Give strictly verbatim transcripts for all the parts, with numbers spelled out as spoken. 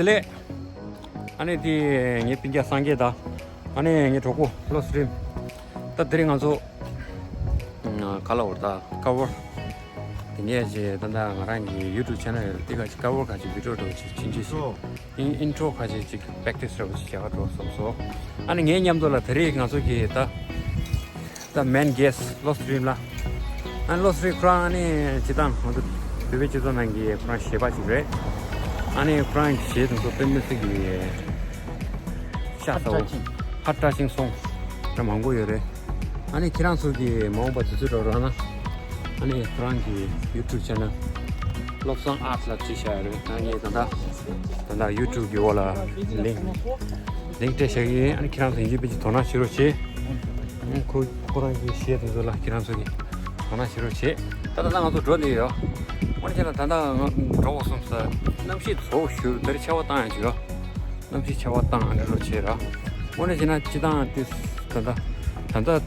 ལགས། ཨ་ནི་དེ་ངའི་སྤུན་ཀྱག་སངས་རྒྱས་དང་། ཨ་ནི་ངའི་གྲོགས་པོ་བློ་སྒྲིམ། ད་དེ་རིང་ང་ཚོ་ཨ་ག་ལ་བར་ད་ཀ་བོར། དེ་ངས་ཅིག་ད་ལྟ་ང་རང་གི་YouTube channel ཡོད་དེ་ག་ཅིག་ཀ་བོར་ག་ཅིག་video འདྲ་བོ་ཅིག་ཕྱིན་ཅི་ཞིག་ཨིན་ཨིན་ཊོ་ག་ཅིག་ཅིག་པེག་ཊི་སི་འདྲ་བོ་ཅིག་བྱེད་ག་འགྲོ་བསམ་སོང་། ཨ་ནི་ངའི་མཉམ་དུ་ལ་དེ་རིང་ང་ཚོ་གི་ད། ད་མེན་གེ་སི་བློ་སྒྲིམ་ལགས། ཨ་ནི་བློ་སྒྲིམ་ཁོ་རང་ཨ་ནི་སྤྱིར་བཏང་ང་ཚོ་བོད་པའི་སྤྱི་ཚོགས་ནང་གི་ཁོ་རང་གཞས་པ་ཅིག་རེད། ཨ་ནི་ཁོ་རང་གི་གཞས་དེ་ཚོ་དཔེ་མི་སྲིད་ཀྱི་ཤ་ཚ་བོ། ཧརཊ་ཊ་ཆིང་སོང་ར་མང་པོ་ཡོད་རེད། ཨ་ནི་ཁྱེད་རང་ཚོ་གི་མ་འོངས་པ་དུས་ཚོད་འགྲོ་རོགས་གནང་། ཨ་ནི་ཁོ་རང་གི་YouTube channel བློ་བཟང་ཨརཊ་ལ་བྲིས་བཞག་ཡོད་རེད། ཨ་ནི་ད་ལྟ་ད་ལྟ་YouTube གི་འོག་ལ་ལིང་ལིང་སྤྲད་བཞག་གི་ཡིན། ཨ་ནི་ཁྱེད་རང་ཚོ་ཡིན་གཅིག་མིན་གཅིག་དོ་སྣང་བྱེད་རོགས་བྱེད། ཁོ་ཁོ་རང་གི་གཞས་དེ་ཚོ་ལ་ཁྱེད་རང་ཚོ་གིས་དོ་སྣང་བྱེད་རོགས་བྱེད། ད་ལྟ་ང་ཚོ་འགྲོ་བསྡད་ཡོད། དངོས་གནས་བྱས་ན་ད་ལྟ་ང་འགྲོ་དགོས་བསམ་ས། གནམ་གཤིས་བཟོ་བཞུར་ད་རེས་ཆར་པ་བཏང་ཡ་ཅིག་ཡོད། གནམ་གཤིས་ཆར་པ་བཏང་ཨ་འདྲ་རོགས་བྱེད་ར། དངོས་གནས་བྱས་ན་སྤྱིར་བཏང་དེ་ད་ལྟ་ད་ལྟ་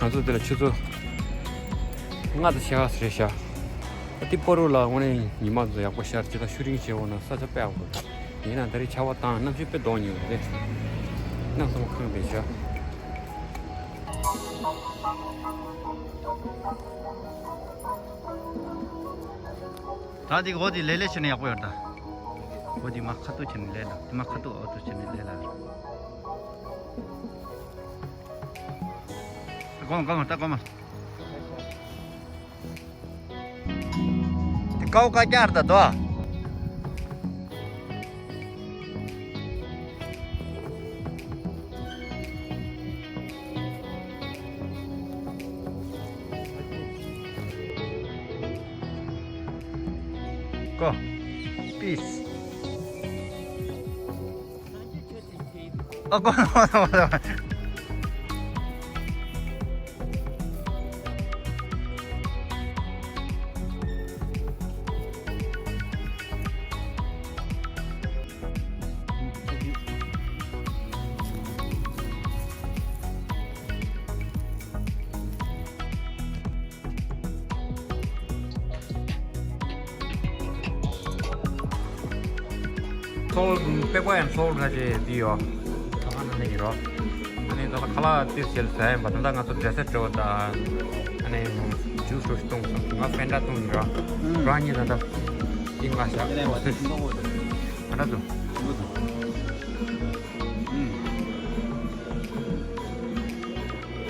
ང་ཚོ་འདི་ལ་ཆུ་ཚོད་ལྔ་དང་ཕྱེད་ཀ་རེད་ཤག་ཨ་དེ་བར་དུ་ལ་དངོས་གནས་ཉི་མ་ཚོ་ཡག་པོ་ཤར་ཅིག་ད་ཤུ་རིང་བྱེད་འོང་ན་ས་ཆ་དཔེ་ཡག་པོ་འདུག་ཡིན་ན་ད་རེས་ཆར་པ་བཏང་གནམ་གཤིས་དཔེ་ལྡོག་ཉེ་བ་རེད། གནམ་ས་མ་ཁེངས་བསྡད་ཤག་ད་འདི་འོ་འདི་ལེ་ལེ་བྱས་ན་ཡག་པོ་ཡོད་ད། འོ་འདི་མ་ཁ་ཐུག་བྱས་ན་ལེ་ལ། འདི་མ་ཁ་ཐུག་འོ་ཐུག་བྱས་ན་ལེ་ལ། སྒོམ་སྒོམ་ད་སྒོམ། དེ་ཀའོ་ཀ་རྒྱར་ད་དོ། ཀོ། པིས། ཨ་ཀོ། སོལ། པེ་པར་ཨེན་སོལ་ཁ་ཅིག་འདི་ཡོད། ཁ་ཁ་ན་ནས་ཡིན་རོ། ཨ་ནི་ད་ལྟ་ཁ་ལག་ཏིས་བྱས་ཟ་ཡིན་པ། ད་ལྟ་ང་ཚོ་ཌེ་སར་ཊི་འདྲ་བོ་དང་། ཨ་ནི་ཇུས་འདྲ་བོ་ཞིག་བཏུང་སོང་། ང་ཕན་ཌ་བཏུང་ཡིན་རོ། ཨུམ། རང་ཉིད་ད་ལྟ་ཏིང་ང་ཤ་དེ་ནས་མ་ཏོ་ཤིང་ཏོག་པོ་དེ། ང་འདྲ་འདུག་ཨུམ།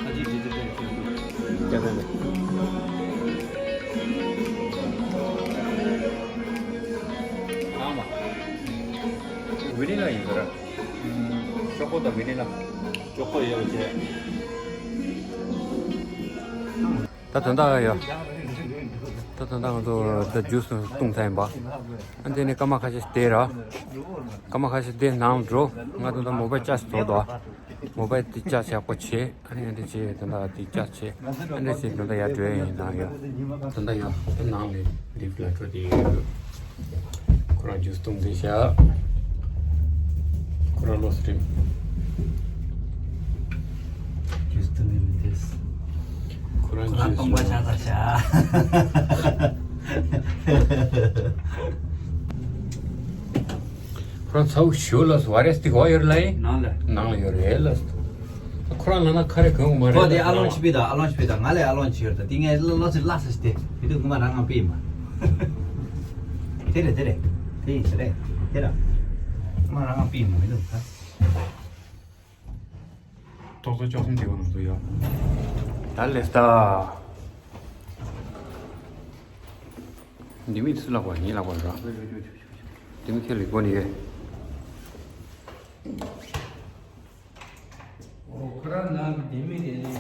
ཨ་ཅེ་ཅེ་ཅེ་ཅེ་ཅེ། ཡ་ད་ད། ཨ་མ། ཝི་ནི་ལ་ཡིན་ཟེར། ཨུམ། ཅོ་ཀོ་དང་ཝི་ནི་ལ། ཅོ་ཀོ་ཡོད་ཅེ། ད་དོན་དག་ཡོད། ད་དོན་དག་ང་ཚོ་ད་ཇུས་བཏུང་ཚར་ཡིན་པ། ཨ་འདི་ནས་སྐར་མ་ཁ་ཤས་བསྡད་ར། སྐར་མ་ཁ་ཤས་བསྡད་ནང་འགྲོ། ང་ཚོ་ད་མོ་བེལ་ཅར་ཇི་བཟོ་འདུག་མོ་བེལ་དེ་ཅར་ཇི་ཡག་པོ་བྱེད། ཨ་ནི་ཨ་འདྲ་བྱེད། ད་ལྟ་དེ་ཅར་ཇི་བྱེད། ཨ་འདྲ་བྱེད། ད་ལྟ་ཡར་འགྲོ་ཡ་ཡིན། ནང་ཡོད། ད་ལྟ་ཡོད། ད་ནང་ནས་ལིཕ་ལ་འགྲོ་དེ་ཡོད། ཁོ་རང་ཇུས་བཏུང་བསྡད་ཤག་ཁོ་རང་བློ་སྒྲིམ། ཇུས་བཏུང་ནས་མི་འདུག་ཁོ་རང་ཁོ་རང་ཇུས་སྟོང་པ་ཆགས་ཚར་ཤག་ཁོ་རང་ཚ་བོ་ཞོ་ལ་སོ་ཝ་རེ་སི་ཏི་གོ་ཡོད་ལ་ཡིན། ནང་ལ། ནང་ལ་ཡོད་རེད་ལ་སོ། ཁོ་རང་ལ་ན་ཁ་རེ་གོན་གོ་མ་རེད། ཁོ་དེ་ཨ་ལོན་ཆི་པི་དང་ཨ་ལོན་ཆི་པི་དང་ང་ལས་ཨ་ལོན་ཆི་ཡོད་ད། དེ་ངས་ལོ་ལོ་ཚིག་ལ་ས་ཞི་དེ་མི་འདུག་ངོ་མ་རང་ང་པི་ཡིན་མ། དེ་རེད་དེ་རེད། དེ་ཡིན་ས་རེད་དེ་ར། ངོ་མ་རང་ང་པི་ཡིན་མ་མི་འདུག་ད། ཏོག་ཙམ་ཅོག་ཙམ་བདེ་བ་ང་ཚོ་ཡོད། ད་ལེ་སྟ། འདི་མི་སུ་ལག་པ་ངའི་ལག་པ་ར། འདི་མི་ཁྱེད་ལས་གོ་ནི་ཡོད། ཨོ་ཁོ་རང་ནང་གི་འདི་མི་དེ་ལས།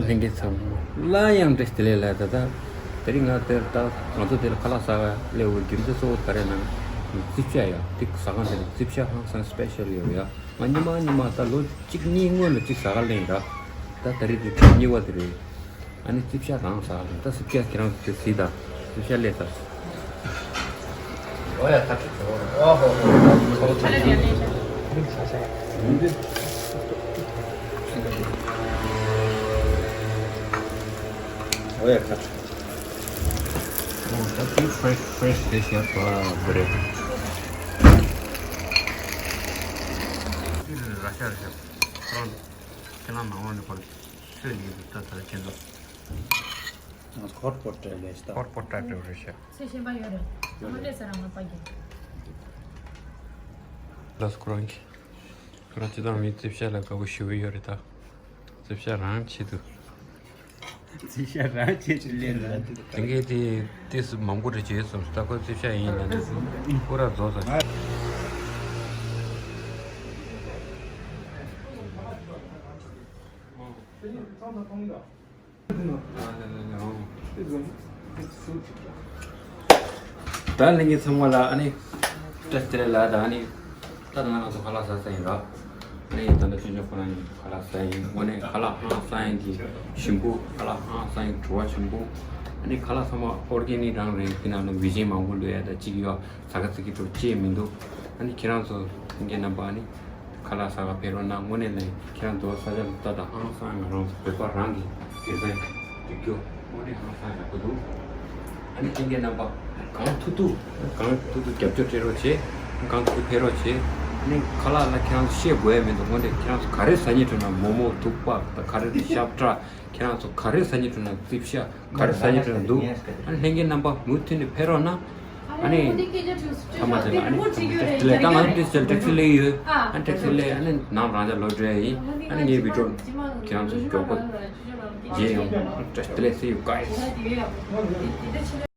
ལྷན་རྒྱས་ཚང་མ་ལ་ཡང་བཀྲ་ཤིས་བདེ་ལེགས་ལ། ད་ལྟ་དེ་རིང་ང་དེར་ད་ང་ཚོ་དེ་ལ་ཁ་ལག་ཟ་ག་སླེབས་པའི་རྒྱུ་མཚན་གཙོ་བོ་ག་རེ་ན་རྩིབ་ཤ་ཡ་དེ་ཟ་ག་དེ་ལ་རྩིབ་ཤ་ཧང་སང་སི་པེ་ཤལ་ཡོད་ཡ། ང་ཉི་མ་ཉི་མ་ད་ལོ་གཅིག་གཉིས་སྔོན་ལ་གཅིག་ཟ་ག་སླེབས་ཡིན་ར། ད་ད་རེས་དེ་གཉིས་པ་དེ་རེད། ཨ་ནི་རྩིབ་ཤ་རང་ཟ་ག་སླེབས། ད་རྩིབ་ཤ་ཁྱེད་རང་ཚོ་དེ་གཟིགས་དང་། རྩིབ་ཤ་སླེབས་ད། ཨོ་ཡ་ཁ་ཁྲིག་ཨོ་ཧོ་ཧོ། ཨོ་ཡ་ཁ་ཁྲིག་ཨོ་ད་དེ་ཕྲེཤ་ཕྲེཤ་དེ་ཤ་པ་བ་རེད། དེ་ར་ཤ་ར་ཤ་ཁོ་རང་ཁྱེད་རང་ནང་ལོགས་ནས་ཁོ་རང་ཚོས་ལེགས་འདུག་ད་ད་ཁྱེད་ཚོ། ཁོར་པོ་ཏྲ་རེད་ཤག་ཁོར་པོ་ཏྲ་རེད་ཤག་ཚོས་ཤེས་པ་ཡོད་རེད། ཚང་མ་སླེབས་ཚར་ར་ང་པ་རྒྱལ། ལགས་སོ། ཁོ་རང་གིས་ཁོ་རང་སྤྱི་བཏང་མི་རྩིབ་ཤ་ལ་དགའ་པོ་ཞེ་པོ་ཡོད་རེད་ད། རྩིབ་ཤ་རང་ཆེད་དུ། རྩིབ་ཤ་རང་ཆེད་དུ་ལེན་ད། དེ་གས་དེ་ཏིས་མང་པོ་རེ་བྱས་སོང་། ད་ཁོ་རྩིབ་ཤ་ཡིན་ལབ་ནས་སྐུ་ར་རྫོགས་སོང་། ད་ལྷན་རྒྱས་ཚང་མ་ལ་ཨ་ནི་བཀྲ་ཤིས་བདེ་ལེགས་ལ། ད་ཨ་ནི་ད་ང་རང་ཚོ་ཁ་ལག་ཟ་ས་ཡིན་ར། ཨ་ནི་ད་ལྟ་ཆུང་ཆུང་ཁོ་རང་གཉིས་ཁ་ལག་ཟ་ཡིན། དངོས་གནས་ཁ་ལག་ཧང་སང་ཡིན། དེ་ཞིམ་པོ། ཁ་ལག་ཧང་སང་ཡིན། བྲོ་བ་ཞིམ་པོ། ཨ་ནི་ཁ་ལག་ཚང་མ་ཨོར་གེ་ནིག་རང་རེད། དེ་ནང་ལ་མི་ཆེན་མང་པོ་བླུགས་ཡ་ད་ཅིག་ཡོད། ཟ་ག་ཟ་གི་འགྲོ་ཅེས་མི་འདུག་ཨ་ནི་ཁྱེད་རང་ཚོ་ལྷན་རྒྱས་རྣམ་པ་ཨ་ནི་ཁ་ལག་ཟ་ག་ཕེབས་རོགས་གནང་། དངོས་གནས་ལ་ཁྱེད་རང་ཚོ་ས་ཆ་ལ་ལྟ་དང་། ཧང་སང་ང་རང་ཚོ་བོད་པ་རང་གི་དེ་ཚོ་འགྲིག་རྒྱུ་དངོས་གནས་ཧང་སང་ཡག་པོ་འདུག་ཨ་ནི་ལྷན་རྒྱས་རྣམ་པ་གང་ཐུབ་ཐུབ་གང་ཐུབ་ཐུབ་རྒྱབ་སྐྱོར་སྤྲད་རོགས་བྱེད། གང་ཐུབ་ཐུབ་ཕེབས་རོགས་བྱེད། ཨ་ནི་ཁ་ལག་ལ་ཁྱེད་རང་ཚོ་བཤད་དགོས་ཡ་མི་འདུག་དངོས་གནས་ཁྱེད་རང་ཚོ་ག་རེ་ཟ་སྙིང་འདོད་ན་མོག་མོག་ཐུག་པ་ད་ག་རེ་ཤབ་ཁྲ། ཁྱེད་རང་ཚོ་ག་རེ་ཟ་སྙིང་འདོད་ན། རྩིབ་ཤ་ག་རེ་ཟ་སྙིང་འདོད་ན་འདུག་ཨ་ནི་ལྷན་རྒྱས་རྣམ་པ་མུ་མཐུད་ནས་ཕེབས་རོགས་གནང་། ཨ་ནི་ཐ་མ་དེ་ལ་ཨ་ནི་ད་ལྟ་ང་ཚོ་ཊེག་སི་ཊེག་སི་སླེབས་ཡོད། ཨ་ཊེག་སི་སླེབས། ཨ་ནི་ནང་རང་ཅག་ལོག་འགྲོ་ཡ་ཡིན། ཨ་ནི་ངའི་བི་ཌི་ཡོ་ཁྱེད་རང་ཚོ་མགྱོགས་པོ་མཇལ་ཡོང་། ཊེག་སི་ཊེག་སི་སླེབས། See you guys.